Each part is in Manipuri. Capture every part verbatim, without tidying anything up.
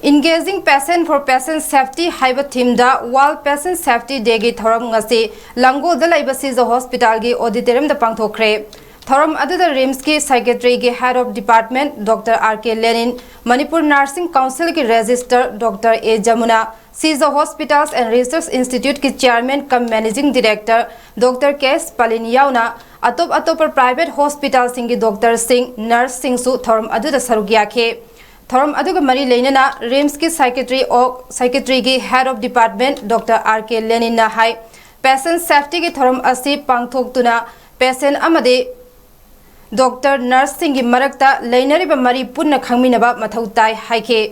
Engaging Patient for Patient Safety ꯍꯥꯏꯕ themeꯗ World Patient Safety Dayꯒꯤ ꯊꯧꯔꯝ ꯉꯁꯤ ꯂꯥꯡꯒꯣꯜꯗ ꯂꯩꯕ ꯁꯤꯖ ꯍꯣꯁꯄꯤꯇꯥꯜꯒꯤ ꯑꯣꯗꯤꯇꯣꯔꯤꯌꯝꯗ ꯄꯥꯡꯊꯣꯛꯈ꯭ꯔꯦ꯫ ꯊꯧꯔꯝ ꯑꯗꯨꯗ ꯔꯤꯝꯁꯀꯤ psychiatryꯒꯤ head of department Doctor R K Lenin, Manipur Nursing Councilꯒꯤ registrar Doctor A Jamuna, Sija Hospitals and Research Instituteꯀꯤ chairman cum managing director Doctor K S Palin ꯌꯥꯎꯅ ꯑꯇꯣꯞ ꯑꯇꯣꯞꯄ private hospitalꯁꯤꯡꯒꯤ doctorꯁꯤꯡ, nurseꯁꯤꯡꯁꯨ ꯊꯧꯔꯝ ꯑꯗꯨꯗ ꯁꯔꯨꯛ ꯌꯥꯈꯤ꯫ ꯊꯧꯔꯝ ꯑꯗꯨꯒ ꯃꯔꯤ ꯂꯩꯅꯅ ꯔꯤꯝꯁꯀꯤ psychiatry ꯑꯣ psychiatryꯒꯤ head of department Doctor R K Leninꯅ high, patient safetyꯒꯤ ꯊꯧꯔꯝ ꯑꯁꯤ ꯄꯥꯡꯊꯣꯛꯇꯨꯅ patient ꯑꯃꯗꯤ doctor, nurseꯁꯤꯡꯒꯤ ꯃꯔꯛꯇ ꯂꯩꯅꯔꯤꯕ ꯃꯔꯤ ꯄꯨꯟꯅ ꯈꯪꯃꯤꯟꯅꯕ ꯃꯊꯧ ꯇꯥꯏ ꯍꯥꯏꯈꯤ꯫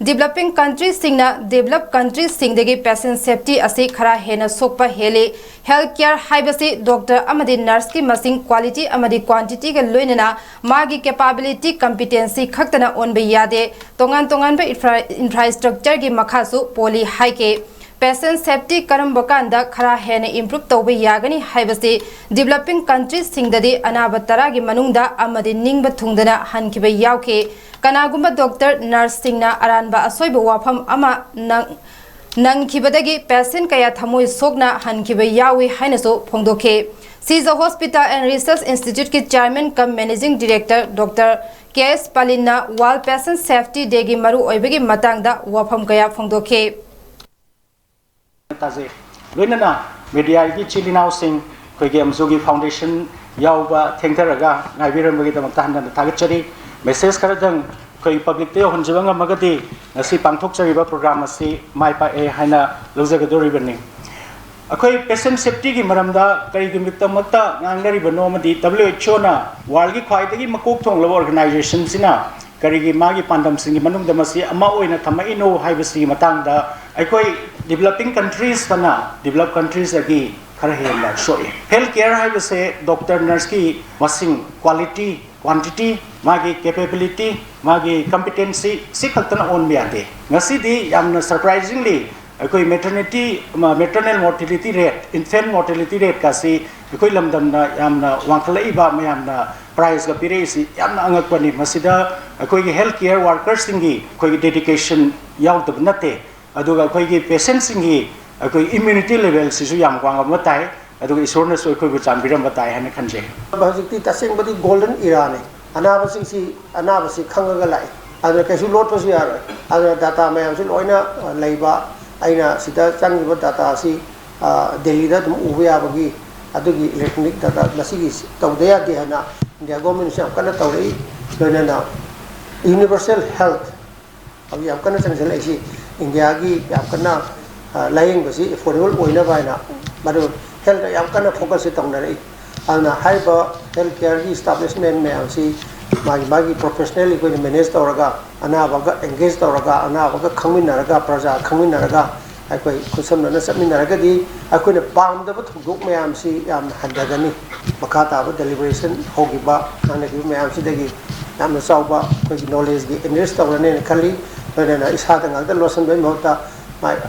Developing countryꯁꯤꯡꯅ developed countryꯁꯤꯡꯗꯒꯤ patient safety ꯑꯁꯤ ꯈꯔ ꯍꯦꯟꯅ ꯁꯣꯛꯄ ꯍꯦꯜꯂꯤ꯫ Health care ꯍꯥꯏꯕꯁꯤ doctor ꯑꯃꯗꯤ nurseꯀꯤ ꯃꯁꯤꯡ, quality ꯑꯃꯗꯤ quantityꯒ ꯂꯣꯏꯅꯅ ꯃꯥꯒꯤ capability, competency ꯈꯛꯇꯅ ꯑꯣꯟꯕ ꯌꯥꯗꯦ꯫ ꯇꯣꯉꯥꯟ ꯇꯣꯉꯥꯟꯕ infra-, infrastructureꯒꯤ ꯃꯈꯥꯁꯨ ꯄꯣꯜꯂꯤ ꯍꯥꯏꯈꯤ꯫ Patient safety ꯀꯔꯝꯕ ꯀꯥꯟꯗ ꯈꯔ ꯍꯦꯟꯅ improve ꯇꯧꯕ ꯌꯥꯒꯅꯤ ꯍꯥꯏꯕꯁꯤ developing countryꯁꯤꯡꯗꯗꯤ ꯑꯅꯥꯕ ꯇꯔꯥꯒꯤ ꯃꯅꯨꯡꯗ ꯑꯃꯗꯤ ꯅꯤꯡꯕ ꯊꯨꯡꯗꯅ ꯍꯟꯈꯤꯕ ꯌꯥꯎꯈꯤ꯫ ꯀꯅꯥꯒꯨꯝꯕ doctor, nurseꯁꯤꯡꯅ ꯑꯔꯥꯟꯕ ꯑꯁꯣꯏꯕ ꯋꯥꯐꯝ ꯑꯃ ꯅꯪ-, ꯅꯪꯈꯤꯕꯗꯒꯤ patient ꯀꯌꯥ ꯊꯃꯣꯏ ꯁꯣꯛꯅ ꯍꯟꯈꯤꯕ ꯌꯥꯎꯏ ꯍꯥꯏꯅꯁꯨ ꯐꯣꯡꯗꯣꯛꯈꯤ꯫ Sija Hospital and Research Instituteꯀꯤ chairman cum managing director Doctor K S Palinꯅ World Patient Safety Dayꯒꯤ ꯃꯔꯨꯑꯣꯏꯕꯒꯤ ꯃꯇꯥꯡꯗ ꯋꯥꯐꯝ ꯀꯌꯥ ꯐꯣꯡꯗꯣꯛꯈꯤ꯫ ꯇꯥꯖꯩ꯫ ꯂꯣꯏꯅꯅ mediaꯒꯤ ꯏꯆꯤꯜ ꯏꯅꯥꯎꯁꯤꯡ, ꯑꯩꯈꯣꯏꯒꯤ ꯑꯦꯝꯖꯨꯒꯤ foundation ꯌꯥꯎꯕ ꯊꯦꯡꯊꯔꯒ ꯉꯥꯏꯕꯤꯔꯝꯕꯒꯤꯗꯃꯛꯇ ꯍꯟꯅ ꯍꯟꯅ ꯊꯥꯒꯠꯆꯔꯤ꯫ Message ꯈꯔꯗꯪ ꯑꯩꯈꯣꯏ publicꯇ ꯌꯧꯍꯟꯖꯕ ꯉꯝꯃꯒꯗꯤ ꯉꯁꯤ ꯄꯥꯡꯊꯣꯛꯆꯔꯤꯕ program ꯑꯁꯤ ꯃꯥꯏ ꯄꯥꯛꯑꯦ ꯍꯥꯏꯅ ꯂꯧꯖꯒꯗꯧꯔꯤꯕꯅꯤ꯫ ꯑꯩꯈꯣꯏ patient safetyꯒꯤ ꯃꯔꯝꯗ ꯀꯔꯤꯒꯤꯗꯃꯛꯇ ꯉꯥꯡꯅꯔꯤꯕꯅꯣ ꯑꯃꯗꯤ WHOꯅ worldꯒꯤ ꯈ꯭ꯋꯥꯏꯗꯒꯤ ꯃꯀꯣꯛ ꯊꯣꯡꯂꯕ organizationꯁꯤꯅ ꯀꯔꯤꯒꯤ ꯃꯥꯒꯤ ꯄꯥꯟꯗꯝꯁꯤꯡꯒꯤ ꯃꯅꯨꯡꯗ ꯃꯁꯤ ꯑꯃ ꯑꯣꯏꯅ ꯊꯝꯃꯛꯏꯅꯣ ꯍꯥꯏꯕꯁꯤꯒꯤ ꯃꯇꯥꯡꯗ ꯑꯩꯈꯣꯏ developing countries ꯐꯅ developed countries ꯗꯒꯤ ꯈꯔ ꯍꯦꯟꯅ ꯁꯣꯛꯏ꯫ Health care ꯍꯥꯏꯕꯁꯦ doctor, nurseꯀꯤ ꯃꯁꯤꯡ, quality, quantity, ꯃꯥꯒꯤ capability, ꯃꯥꯒꯤ competency ꯁꯤ ꯈꯛꯇꯅ ꯑꯣꯟꯕ ꯌꯥꯗꯦ꯫ ꯉꯁꯤꯗꯤ ꯌꯥꯝꯅ surprisingly ꯑꯩꯈꯣꯏ maternity, maternal mortality rate, infant mortality rateꯀꯥꯁꯤ ꯑꯩꯈꯣꯏ ꯂꯝꯗꯝꯅ ꯌꯥꯝꯅ ꯋꯥꯡꯈꯠꯂꯛꯏꯕ, ꯃꯌꯥꯝꯅ prizeꯀ ꯄꯤꯔꯛꯏꯁꯤ ꯌꯥꯝꯅ ꯑꯉꯛꯄꯅꯤ꯫ ꯃꯁꯤꯗ ꯑꯩꯈꯣꯏꯒꯤ health care workersꯁꯤꯡꯒꯤ ꯑꯩꯈꯣꯏꯒꯤ dedication ꯌꯥꯎꯗꯕ ꯅꯠꯇꯦ꯫ ꯑꯗꯨꯒ ꯑꯩꯈꯣꯏꯒꯤ ꯄꯦꯁꯦꯟꯁꯤꯡꯒꯤ ꯑꯩꯈꯣꯏ ꯏꯝꯌꯨꯅꯤꯇꯤ ꯂꯦꯚꯦꯜꯁꯤꯁꯨ ꯌꯥꯝ ꯋꯥꯡꯉꯝꯕ ꯇꯥꯏ꯫ ꯑꯗꯨꯒ ꯏꯁꯣꯔꯅꯁꯨ ꯑꯩꯈꯣꯏꯕꯨ ꯆꯥꯟꯕꯤꯔꯝꯕ ꯇꯥꯏ ꯍꯥꯏꯅ ꯈꯟꯖꯩ꯫ ꯍꯧꯖꯤꯛꯇꯤ ꯇꯁꯦꯡꯕꯗꯤ ꯒꯣꯜꯗꯟ ꯏꯔꯥꯅꯤ꯫ ꯑꯅꯥꯕꯁꯤꯡꯁꯤ, ꯑꯅꯥꯕꯁꯤ ꯈꯪꯉꯒ ꯂꯥꯛꯏ꯫ ꯑꯗꯨꯅ ꯀꯩꯁꯨ ꯂꯣꯠꯄꯁꯨ ꯌꯥꯔꯣꯏ꯫ ꯑꯗꯨꯅ ꯗꯥꯇꯥ ꯃꯌꯥꯝꯁꯤ ꯂꯣꯏꯅ, ꯑ, ꯂꯩꯕ, ꯑꯩꯅ ꯁꯤꯗ ꯆꯪꯈꯤꯕ ꯗꯥꯇꯥꯁꯤ, ꯑ, ꯗꯦꯜꯂꯤꯗ ꯑꯗꯨꯝ ꯎꯕ ꯌꯥꯕꯒꯤ ꯑꯗꯨꯒꯤ ꯏꯂꯦꯛꯇ꯭ꯔꯣꯅꯤꯛ ꯗꯥꯇꯥ ꯃꯁꯤꯒꯤ ꯇꯧꯗ ꯌꯥꯗꯦ ꯍꯥꯏꯅ ꯏꯟꯗꯤꯌꯥ ꯒꯣꯔꯃꯦꯟꯠꯁꯨ ꯌꯥꯝ ꯀꯟꯅ ꯇꯧꯔꯛꯏ꯫ ꯂꯣꯏꯅꯅ ꯌꯨꯅꯤꯚꯔꯁꯦꯜ ꯍꯦꯜꯠ ꯍꯧꯖꯤꯛ ꯌꯥꯝ ꯀꯟꯅ ꯆꯪꯁꯤꯜꯂꯛꯏꯁꯤ ꯏꯟꯗꯤꯌꯥꯒꯤ ꯌꯥꯝ ꯀꯟꯅ, ꯑ, ꯂꯥꯌꯦꯡꯕꯁꯤ ꯑꯦꯐꯣꯔꯗꯦꯕꯜ ꯑꯣꯏꯅꯕ ꯍꯥꯏꯅ ꯃꯗꯨ ꯍꯦꯜꯠꯇ ꯌꯥꯝ ꯀꯟꯅ ꯐꯣꯀꯁꯁꯦ ꯇꯧꯅꯔꯛꯏ꯫ ꯑꯗꯨꯅ ꯍꯥꯏꯔꯤꯕ ꯍꯦꯜꯠ ꯀꯤꯌꯔꯒꯤ ꯏꯁꯇꯥꯕ꯭ꯂꯤꯁꯃꯦꯟ ꯃꯌꯥꯝꯁꯤ ꯃꯥꯒꯤ, ꯃꯥꯒꯤ ꯄ꯭ꯔꯣꯐꯦꯁꯅꯦꯜ ꯑꯩꯈꯣꯏꯅ ꯃꯦꯅꯦꯖ ꯇꯧꯔꯒ, ꯑꯅꯥꯕꯒ ꯑꯦꯡꯒꯦꯖ ꯇꯧꯔꯒ, ꯑꯅꯥꯕꯒ ꯈꯪꯃꯤꯟꯅꯔꯒ, ꯄ꯭ꯔꯖꯥ ꯈꯪꯃꯤꯟꯅꯔꯒ, ꯑꯩꯈꯣꯏ ꯈꯨꯠꯁꯝꯅꯅ ꯆꯠꯃꯤꯟꯅꯔꯒꯗꯤ ꯑꯩꯈꯣꯏꯅ ꯄꯥꯝꯗꯕ ꯊꯧꯗꯣꯛ ꯃꯌꯥꯝꯁꯤ ꯌꯥꯝꯅ ꯍꯟꯊꯒꯅꯤ꯫ ꯃꯈꯥ ꯇꯥꯕ ꯗꯦꯂꯤꯕꯔꯦꯁꯟ ꯍꯧꯈꯤꯕ, ꯉꯥꯡꯅꯈꯤꯕ ꯃꯌꯥꯝꯁꯤꯗꯒꯤ ꯌꯥꯝꯅ ꯆꯥꯎꯕ ꯑꯩꯈꯣꯏꯒꯤ ꯅꯣꯂꯦꯖꯀꯤ ꯑꯦꯟꯔꯤꯆ ꯇꯧꯔꯅꯦꯅ ꯈꯜꯂꯤ꯫ ꯂꯣꯏꯅꯅ ꯏꯁꯥꯗ ꯉꯥꯛꯇ ꯂꯣꯠꯁꯤꯟꯕꯒꯤ ꯃꯍꯨꯠꯇ ꯃꯥꯏ-,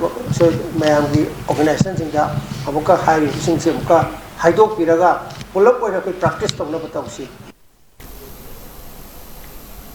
ꯃꯌꯥꯝꯒꯤ ꯑꯣꯔꯒꯅꯥꯏꯖꯦꯁꯟꯁꯤꯡꯗ ꯑꯃꯨꯛꯀ ꯍꯥꯏꯔꯤꯕꯁꯤꯡꯁꯤ ꯑꯃꯨꯛꯀ ꯍꯥꯏꯗꯣꯛꯄꯤꯔꯒ ꯄꯨꯂꯞ ꯑꯣꯏꯅ ꯑꯩꯈꯣꯏ ꯄ꯭ꯔꯦꯛꯇꯤꯁ ꯇꯧꯅꯕ ꯇꯧꯁꯤ꯫